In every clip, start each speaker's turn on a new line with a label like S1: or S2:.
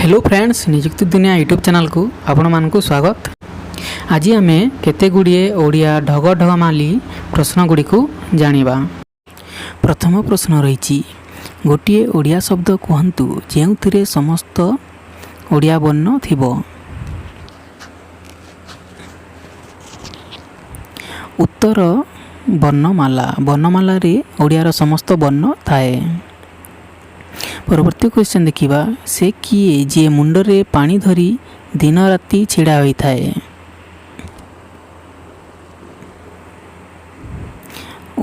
S1: Hello friends, ନିଯୁକ୍ତି ଦୁନିଆ YouTube ଚ୍ୟାନେଲ୍କୁ ଆପଣମାନଙ୍କୁ ସ୍ୱାଗତ। ଆଜି ଆମେ କେତେ ଗୁଡ଼ିଏ ଓଡ଼ିଆ ଢଗ ଢମାଲି ପ୍ରଶ୍ନଗୁଡ଼ିକୁ ଜାଣିବା। ପ୍ରଥମ ପ୍ରଶ୍ନ ରହିଛି, ଗୋଟିଏ ଓଡ଼ିଆ ଶବ୍ଦ କୁହନ୍ତୁ ଯେଉଁଥିରେ ସମସ୍ତ ଓଡ଼ିଆ ବର୍ଣ୍ଣ ଥିବ। ଉତ୍ତର, ବର୍ଣ୍ଣମାଲା। ବର୍ଣ୍ଣମାଲାରେ ଓଡ଼ିଆର ସମସ୍ତ ବର୍ଣ୍ଣ ଥାଏ। ପରବର୍ତ୍ତୀ କ୍ୱେଶ୍ଚନ୍ ଦେଖିବା। ସେ କିଏ ଯିଏ ମୁଣ୍ଡରେ ପାଣି ଧରି ଦିନ ରାତି ଛିଡ଼ା ହୋଇଥାଏ?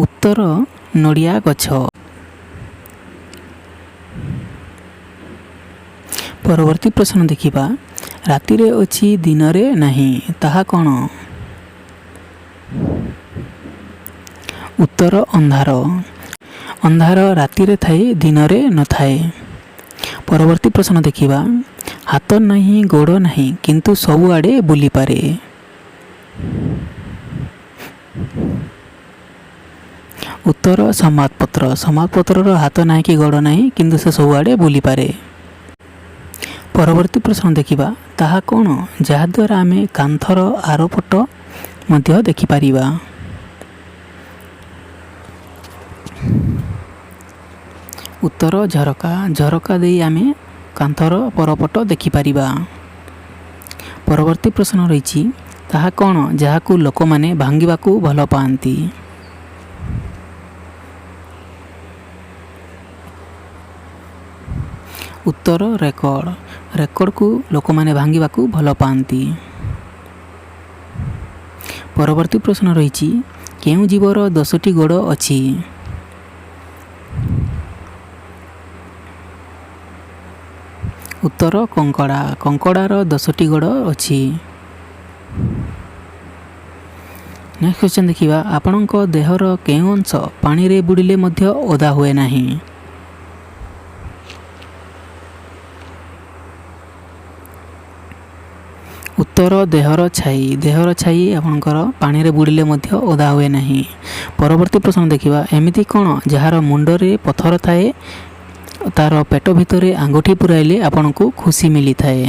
S1: ଉତ୍ତର, ନଡ଼ିଆ ଗଛ। ପରବର୍ତ୍ତୀ ପ୍ରଶ୍ନ ଦେଖିବା। ରାତିରେ ଅଛି, ଦିନରେ ନାହିଁ, ତାହା କ'ଣ? ଉତ୍ତର, ଅନ୍ଧାର। ଅନ୍ଧାର ରାତିରେ ଥାଏ, ଦିନରେ ନଥାଏ। ପରବର୍ତ୍ତୀ ପ୍ରଶ୍ନ ଦେଖିବା। ହାତ ନାହିଁ, ଗୋଡ଼ ନାହିଁ, କିନ୍ତୁ ସବୁଆଡ଼େ ବୁଲିପାରେ। ଉତ୍ତର, ସମ୍ବାଦପତ୍ର। ସମ୍ବାଦପତ୍ରର ହାତ ନାହିଁ କି ଗୋଡ଼ ନାହିଁ, କିନ୍ତୁ ସେ ସବୁଆଡ଼େ ବୁଲିପାରେ। ପରବର୍ତ୍ତୀ ପ୍ରଶ୍ନ ଦେଖିବା। ତାହା କ'ଣ ଯାହାଦ୍ୱାରା ଆମେ କାନ୍ଥର ଆରପଟ ମଧ୍ୟ ଦେଖିପାରିବା? ଉତ୍ତର, ଝରକା। ଝରକା ଦେଇ ଆମେ କାନ୍ଥର ପରପଟ ଦେଖିପାରିବା। ପରବର୍ତ୍ତୀ ପ୍ରଶ୍ନ ରହିଛି, ତାହା କ'ଣ ଯାହାକୁ ଲୋକମାନେ ଭାଙ୍ଗିବାକୁ ଭଲ ପାଆନ୍ତି? ଉତ୍ତର, ରେକର୍ଡ଼। ରେକର୍ଡ଼କୁ ଲୋକମାନେ ଭାଙ୍ଗିବାକୁ ଭଲ ପାଆନ୍ତି। ପରବର୍ତ୍ତୀ ପ୍ରଶ୍ନ ରହିଛି, କେଉଁ ଜୀବର 10ଟି ଗୋଡ଼ ଅଛି? ଉତ୍ତର, କଙ୍କଡ଼ା। କଙ୍କଡ଼ାର 10ଟି ଗୋଡ଼ ଅଛି। ନେକ୍ସଟ କ୍ୱେଶ୍ଚନ୍ ଦେଖିବା। ଆପଣଙ୍କ ଦେହର କେଉଁ ଅଂଶ ପାଣିରେ ବୁଡ଼ିଲେ ମଧ୍ୟ ଓଦା ହୁଏ ନାହିଁ? ଉତ୍ତର, ଦେହର ଛାଇ। ଦେହର ଛାଇ ଆପଣଙ୍କର ପାଣିରେ ବୁଡ଼ିଲେ ମଧ୍ୟ ଓଦା ହୁଏ ନାହିଁ। ପରବର୍ତ୍ତୀ ପ୍ରଶ୍ନ ଦେଖିବା। ଏମିତି କ'ଣ ଯାହାର ମୁଣ୍ଡରେ ପଥର ଥାଏ, ତାର ପେଟ ଭିତରେ ଆଙ୍ଗୁଠି ପୁରାଇଲେ ଆପଣଙ୍କୁ ଖୁସି ମିଳିଥାଏ?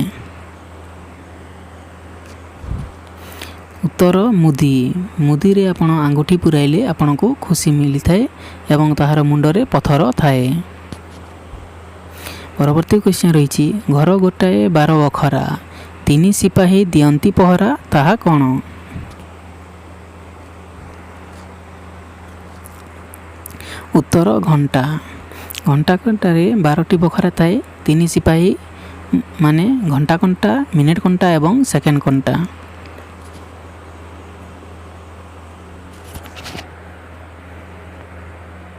S1: ଉତ୍ତର, ମୁଦି। ମୁଦିରେ ଆପଣ ଆଙ୍ଗୁଠି ପୁରାଇଲେ ଆପଣଙ୍କୁ ଖୁସି ମିଳିଥାଏ ଏବଂ ତାହାର ମୁଣ୍ଡରେ ପଥର ଥାଏ। ପରବର୍ତ୍ତୀ କ୍ୱେଶ୍ଚନ୍ ରହିଛି, ଘର ଗୋଟାଏ 12 ବଖରା, ତିନି ସିପାହୀ ଦିଅନ୍ତି ପହରା, ତାହା କ'ଣ? ଉତ୍ତର, ଘଣ୍ଟା। ଘଣ୍ଟା କଣ୍ଟାରେ 12ଟି ବଖରା ଥାଏ। ତିନି ସିପାହୀ ମାନେ ଘଣ୍ଟା କଣ୍ଟା, ମିନିଟ୍ କଣ୍ଟା ଏବଂ ସେକେଣ୍ଡ କଣ୍ଟା।